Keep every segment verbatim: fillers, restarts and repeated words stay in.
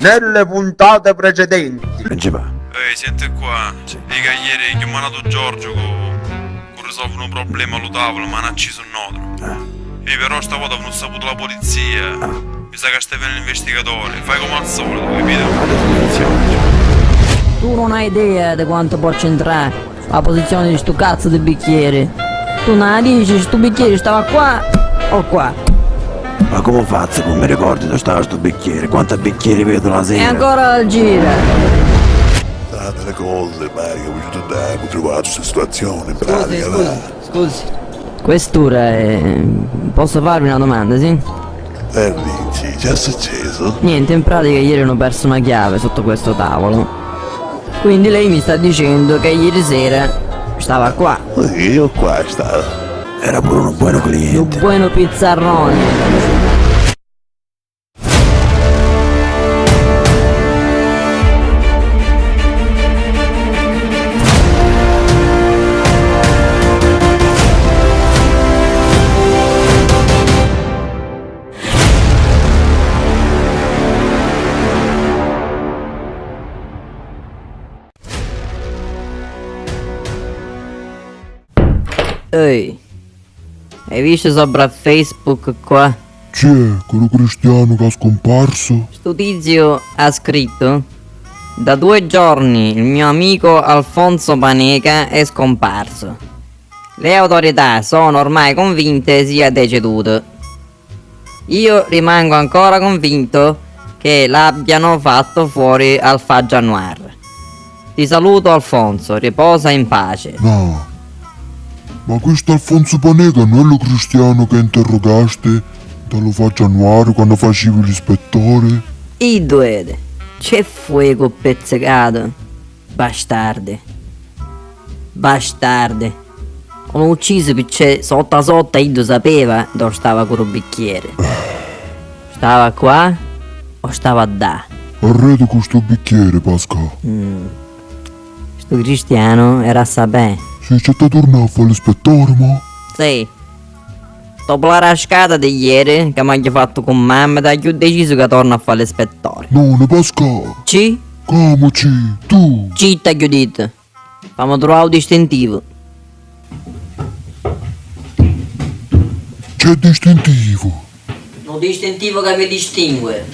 Nelle puntate precedenti. Principà. Ehi, sienti qua. Sì. Dica ieri, chiù manatu Giorgio cu, cu risolvi un problema a lu tavulu, ma n'ha accisu n'otru. Ah. Ehi, però stavota non saputo la polizia. Ah. Mi sa ca stai veni l'investigatore. Fai come al solito, capito? Attenzione. Tu non hai idea di quanto può c'entrare la posizione di stu cazzo di bicchiere. Tu non la dici, stu bicchiere stava qua o qua? Ma come fazzu, non mi ricordo dove stava stu bicchiere? Quanti bicchieri vedo la sera? E ancora al gira. Tante le cose, Mario, ho avuto tempo, ho trovato questa situazione, in pratica, scusi, scusi. Quest'ora è... Posso farvi una domanda, sì? Eh, Luigi, c'è successo? Niente, in pratica ieri hanno perso una chiave sotto questo tavolo. Quindi lei mi sta dicendo che ieri sera stava qua. Sì, io qua stavo. Era pure un buono cliente. Un buono pizzarrone. Ehi, hai visto sopra a Facebook qua? C'è quellu cristianu che ha scomparso? Stu tizio ha scritto: "Da due giorni il mio amico Alfonso Paneca è scomparso. Le autorità sono ormai convinte sia deceduto. Io rimango ancora convinto che l'abbiano fatto fuori al Faggia Noir. Ti saluto, Alfonso, riposa in pace." No. Ma questo Alfonso Paneca non è lo cristiano che interrogasti da lo Faggia Noir quando facevi l'ispettore? Iddu edi, c'è fuoco pizzicato. Bastardi. Bastardi. Hanno ucciso perché sotta sotta iddu sapeva dove stava quello bicchiere. Stava qua o stava ddà? Arreta cu stu bicchiere, Pasca. Mm. Stu cristiano era a sapè. Sì, c'è da turnà a fare l'ispettore, mo? Sì. Dopo la rascata di ieri che m'agghiu fattu cu mamma, t'agghiu decisu ca tornu a fà l'ispettore. No, ne Pascà! Ci? Comu ci? Tu! Ci t'agghiu dittu! Fammi truvà u distintivu. C'è distintivu? Nu distintivu ca mi distingue.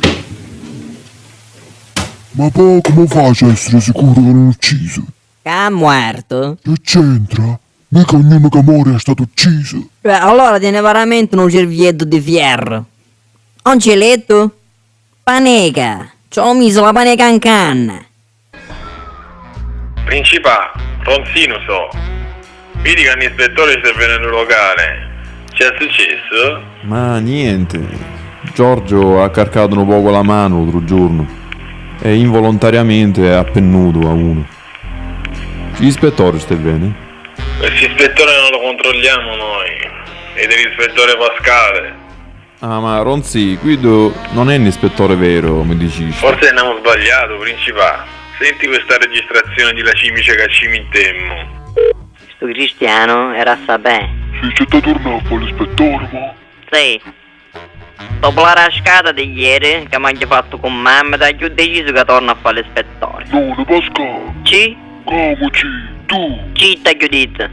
Ma po' comu facciu a essere sicuru ca non l'uccisu? Ca ha muertu? Che c'entra? Mica ognuno che muore è stato ucciso. Cioè, allora tiene veramente un cervietto di ferro. Non c'è letto? Paneca! Ci ho miso la paneca in canna! Principà, Ronzinu so. Vidi ca n'ispettore sta venennu locale. C'è successu? Ma niente. Giorgio ha carcato un poco la mano l'altro giorno e involontariamente ha appennuto a uno. L'ispettore sta bene? Questo ispettore non lo controlliamo noi, è dell'ispettore Pascale. Ah, ma Ronzi, quiddu non è un ispettore vero, mi dicisti. Forse abbiamo sbagliato, principà. Senti questa registrazione di la cimice che ci mettemmo. Stu cristiano era a sapè. Sì, c'è da turnà a fà l'ispettore, mo? Sì. Dopo la rascata di ieri, che m'agghiu fattu cu mamma, t'agghiu decisu ca tornu a fà l'ispettore. No, ne Pascà! Ci? Comu ci? Tu! Ci t'agghiu dittu?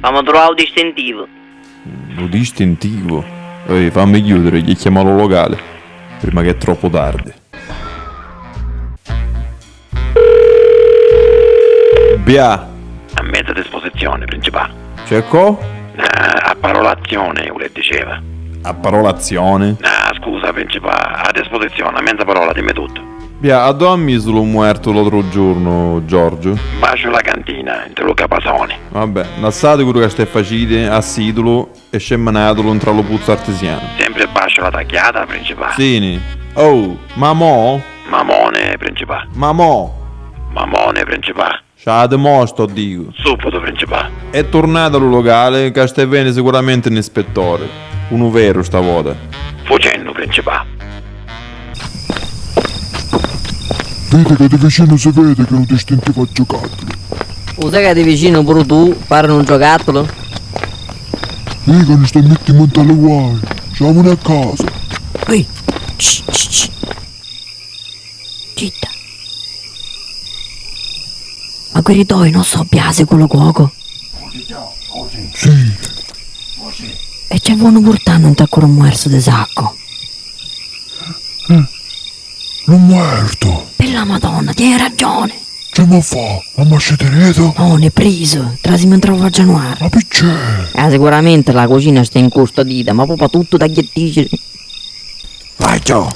Fammi truvà u distintivu. Lu distintivu? Ehi, fammi chiudere, chi chiama lo locale, prima che è troppo tardi. Bia! A mezza disposizione, principà. C'è co? Eh, a parola azione, vuole diceva. A parola azione? Ah, scusa, principà, a disposizione, a mezza parola, dimmi tutto. Bia, a dove ha miso lu muertu l'altro giorno, Giorgio? Bascio la cantina, inte lu capasone. Vabbè, lassate quello che stai facite, assitulu e scemmenatulu ntra lu puzzu artisianu. Sempre bascio la tacchiata, principà. Sini. Oh, ma mo? Mamone, principà. Ma mo? Mamone, principà. Sciate mo, sto dico. Subito, principà. E turnate a lu locale, ca sta veni sicuramente un ispettore. Unu veru stavota. Fucennu, principà. Vedi ca di vicinu si vedi ca è un distintivu a giocattoli. U sai ca di vicinu puru tu pari un giocattolo? Mica ni sta mittimu nta li guai, ciamuni a casa. Ui, cc, cc, cc. Zitta. Ma quiri doi non so biasi cu lu cuocu? Sì. E ci vonu purtannu nta cu lu muersu di saccu? Eh, lu muertu! Pi la Madonna, tieni ragioni! Ci ma fa? Ma m'asciti ritu? Oni, prisu, trasimi ntra u faggianuarra. Ma piccè? Eh, sicuramenti la cucina sta incustodita, ma propriu tuttu t'agghiatticiri. Vai, Gio!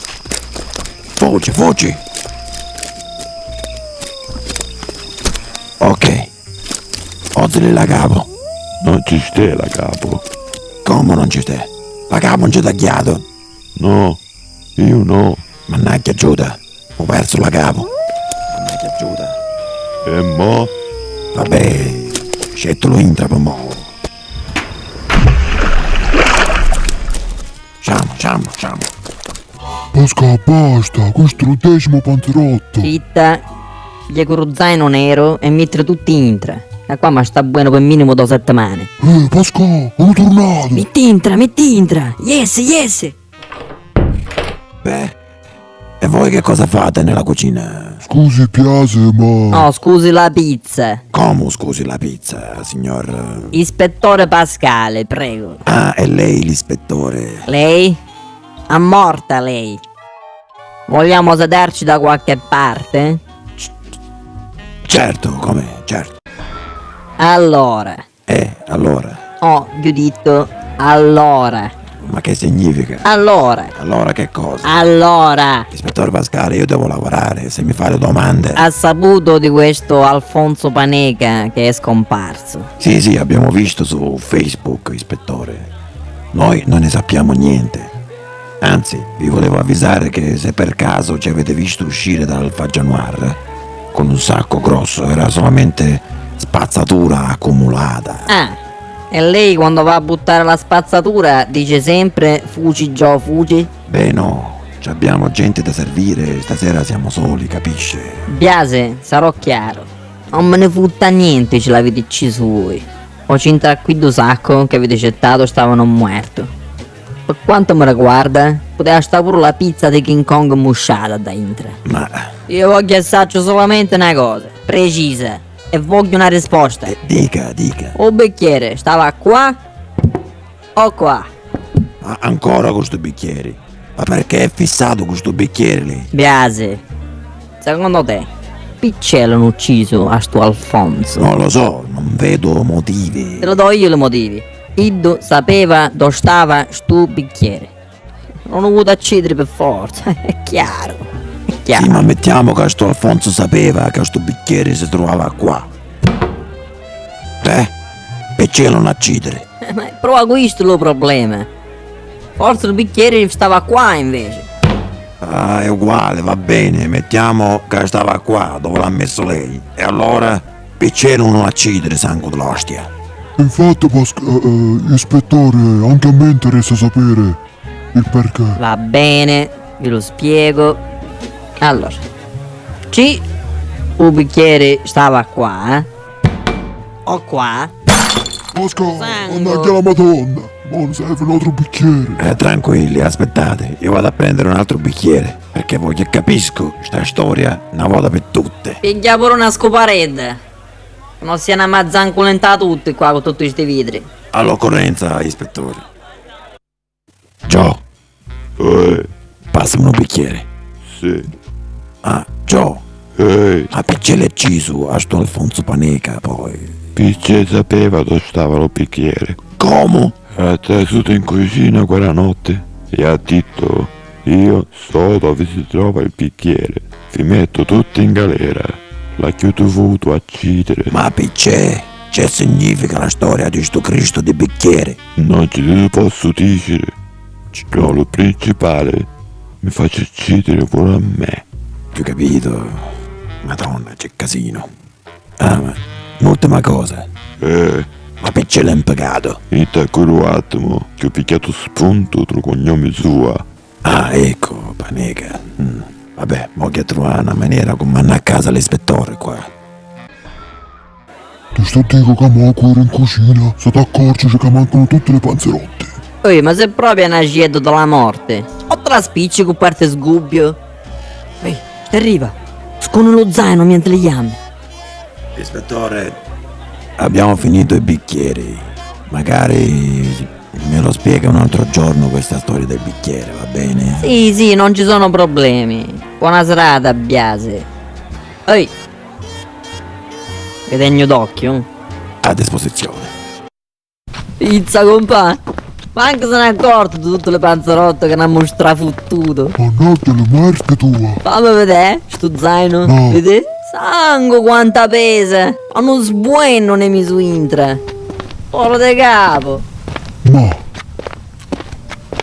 Fuci, fuci! Ok. Ozzili la capu. Non ci stè la capu. Comu non ci stè? La capu non ci tagghiatu. No, iu no. Mannaggia Giuda, u persu la capu. Mannaggia Giuda. E mo? Vabbè, scettulu intra pi mo. Ciamu, ciamu, ciamu. Pascà, basta, questu è lu decimu panzerottu. Zitta, piglia cu lu zainu neru e mittiri tutti intra. Ca qua ma sta buonu pi minimu do settimani. Eh, Pascà, unu turnatu! Mitti intra, mitti intra! Yes, yes! Beh, e voi che cosa fate nella cucina? Scusi, piace, ma... Oh, scusi la pizza. Comu scusi la pizza, signor... Ispettore Pascale, prego. Ah, è lei l'ispettore? Lei? A morta lei. Vogliamo sederci da qualche parte? Certo, come, certo. Allora. Eh, allora. Oh, vi ho detto allora. Ma che significa? Allora. Allora che cosa? Allora. Ispettore Pascale, io devo lavorare, se mi fate domande. Ha saputo di questo Alfonso Paneca che è scomparso? Sì, sì, abbiamo visto su Facebook, ispettore. Noi non ne sappiamo niente. Anzi, vi volevo avvisare che se per caso ci avete visto uscire dal Faggianuar con un sacco grosso, era solamente spazzatura accumulata. Ah, e lei quando va a buttare la spazzatura dice sempre: "Fuci, Gio, fuci"? Beh, no, ci abbiamo gente da servire, stasera siamo soli, capisce? Biase, sarò chiaro. Non me ne futta niente ci l'avete accisu voi. O c'intra a quiddu saccu che avete gettato stavanu muertu. Pi quantu mi riguarda, puteva sta puru la pizza di King Kong musciata dda intra. Ma... Io vogghiu e sacciu solamente na cosa, precisa, e vogghiu na risposta. Eh, dica, dica. U bicchieri stava qua o qua? A-, ancora cu stu bicchieri? Ma perché è fissato cu stu bicchieri lì? Biasi, secondo te, picchè l'hannu uccisu a stu Alfonso? Non lo so, non vedo motivi. Te li do io li motivi. Iddu sapeva ddo stava stu bicchieri. L'hannu vutu accidiri pi forza, è chiaro, è chiaro. Sì, ma mettiamo ca stu Alfonso sapeva ca stu bicchieri si truvava qua. Eh? Picchè l'hannu accidiri? Eh, ma è proprio questo lu problema. Forse lu bicchieri stava qua, invece. Ah, è uguale, va bene, mettiamo ca stava qua, dove l'ha messo lei. E allora? Picchè l'hannu accidiri, sangu di l'ostia? Infatti, Pasc-, eh, eh, ispettore, anche a me interessa sapere il perché. Va bene, vi lu spiego. Allora, ci, u bicchieri stava qua, eh? O qua. Pascà, sangu. Mannaggia la Madonna! Mo mi serve un altro bicchiere. Eh, tranquilli, aspettate, io vado a prendere un altro bicchiere, perché voglio capisco sta storia una volta per tutte. Pigghia puru na scuparedda, che non sia na mazzanculenta tutti qua con tutti sti vitri. All'occorrenza, ispettore. Gio. Eh. Passami un bicchiere. Sì. Ah, Gio. Ehi. Ma picchè l'hai accisu a stu Alfonso Paneca, poi? Picchè sapeva dove stava lo bicchiere. Comu? Era trasutu in cucina quella notte e ha ditto: "Io so dove si trova il bicchiere, vi metto tutti in galera." L'ha chiutu vutu a cidere. Ma picchè? Che significa la storia di stu Cristo di bicchieri? Non ci lu possu dicere. No, lu principale mi face cidere pure a me. Tu capito? Madonna, che casino. Ah, ma un'ultima cosa. Eh. Ma picchè l'hai impicatu? Inta curu attimu, ci ho pigghiatu spuntu tra cugnomi sua. Ah, ecco, Paneca. Mm. Vabbè, mo che truvà na maniera cu manna a casa l'ispettore qua. Ti sto dico ca mo cu eri in cucina, si t'accorgi ca mancanu tutti li panzerotti. Ui, ma sei proprio un acieddu della morte. O te la spicci cu parte sgubbio? Ui, Arriva, scunni lu zainu mentri li chiami. Ispettore, abbiamo finito i bicchieri. Magari me lo spiega un altro giorno questa storia del bicchiere, va bene? Sì, sì, non ci sono problemi. Buona serata, Biase. Ehi, vi tegnu d'occhio. A disposizione. Pizza, compà! Mancu si n'è accortu di tutti li panzarotti chi n'ammu strafuttutu. Mannaggia li muerti tua! Fammi vedè stu zainu. No. Vidi? Sangu quanta pesa! Ma nu sbuennu ne misu intra! Fora di capu! Ma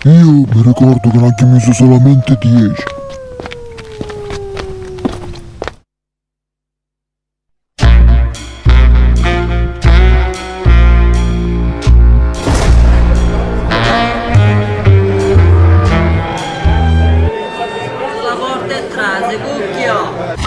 io mi ricordo che n'aggio misu solamente dieci. La porta è trase, cucchio!